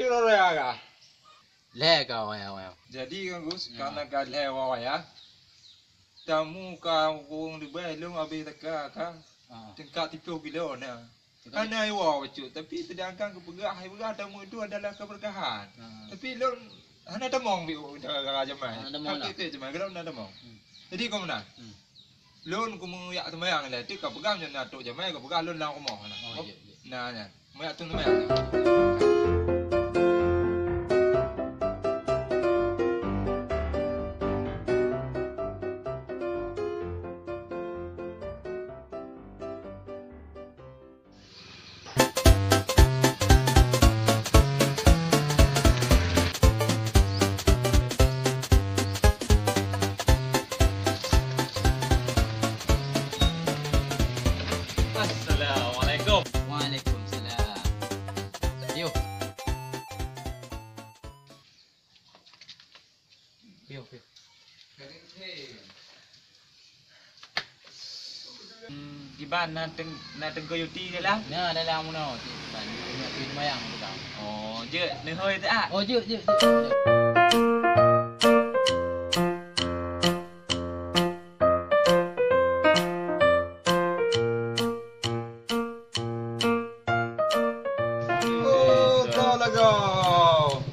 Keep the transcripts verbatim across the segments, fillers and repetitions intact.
Roh raya ka. Lhèe ka wayah-wayah. Jadi kan Gus, ya, karena ka lhèe wayah, tamu ka ureueng leubeh lôn habéh teuka ka. Ah. Tingkat tujoh kilo na. Betul. Hana iwoe bacut, tapi sedangkan geupeugah, geupeugah tamu itu adalah keberkahan. Ah. Tapi lôn hana tamong bi gara-gara jamai. Hana tamong lah. Tapi jamai, gara hana tamong. Hmm. Jadi kau meunan. Hmm. Lôn keumeung jak seumayang lé, teuk ka peugah nyan na trok jamai, ka peugah lôn lam rumoh na. Oh, hop. Jeuet, jeuet. Na nyan. Meujak thôn seumayang. Assalamualaikum. Waalaikumsalam. Piôh. Piôh, piôh. Hmm, kiban na teng-, na teungku Yuti dalam? Na dalam meunoe, Cik. Ban, Yuti seumayang tu tau. Oh, jeuet, neuhôi tak? Oh, jeuet, jeuet, jeuet, jeuet. Oh, ka lagoe.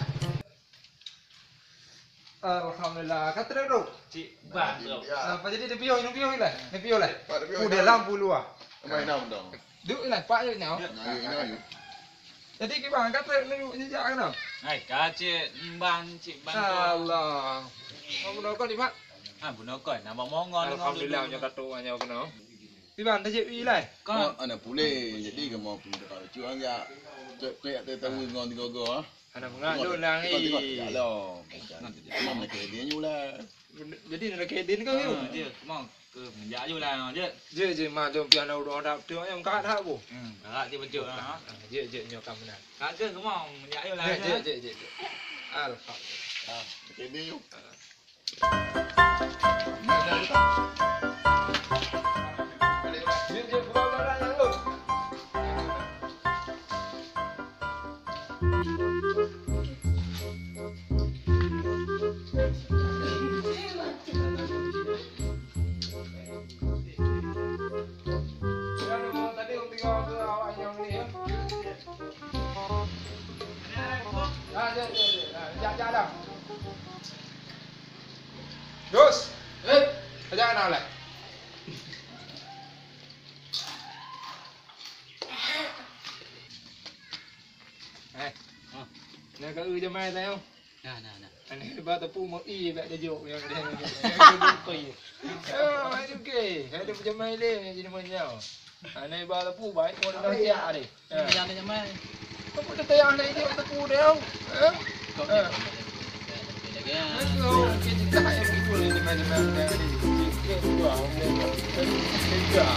Alhamdulillah, ka trép tu. Cik, ban tu. Ya. Apa jadi dia piôh, ini piôh lah. Ini piôh lah. Pak, dia piôh. Udah lampu luar. Main nama dong. Duduk lah, Pak, yuk, nyau. Ya. Nah, yuk, yuk, yuk. Jadi, kiban, ka trép ni, yuk, jejak kena. Hai, ka cik, ban, cik, ban tu. Allah. Kamu nokon, Pak? Ha, bunokon, nampak mongon. Alhamdulillah, nyoe ka trép, nyau kena. Kiban, tajak wi lai. Kan. Oh, anak pulih. Jadi, kamu pun tak tahu. Cuba enggak. Cek, cek, tak tahu, ngon tiga go, ah. Hana peungalu lôn lagi. Tengok, tengok, tengok. Alah, macam tu je. Memang nak kena dia nyulah. Jadi nak kena dia ni kan, Yu? Ah, dia, memang ke menjak je lah, je. Je, je, mah, tu pian dah udah dah tu yang kat dah, Bu. Hmm, kat dia betul lah, ha. Ah, je, je, nyoe ka meunan. Kat ke, memang menjak je lah, je, je, je, je, je. Alhamdulillah. Ah, nak kena dia, Yu. Ah. Gus. Eh. Aja kenal lah. Eh. Ha. Nak kau jamai tayong. Nah, nah, nah. Aneh ba tepu mau i bak jejok yang dia. Yang dia lupa. Oh, okey. Ada jamai le jadi macam. Aneh ba tepu baik pun dah siap deh. Ini yang ada jamai. Kamu dah tayang dah ini tepu dah. Eh? Kok Eh. Dia lagi ya. Aduh, kita tak payah pergi boleh dengan dengan dengan ni. Kita dua, okey. Kita.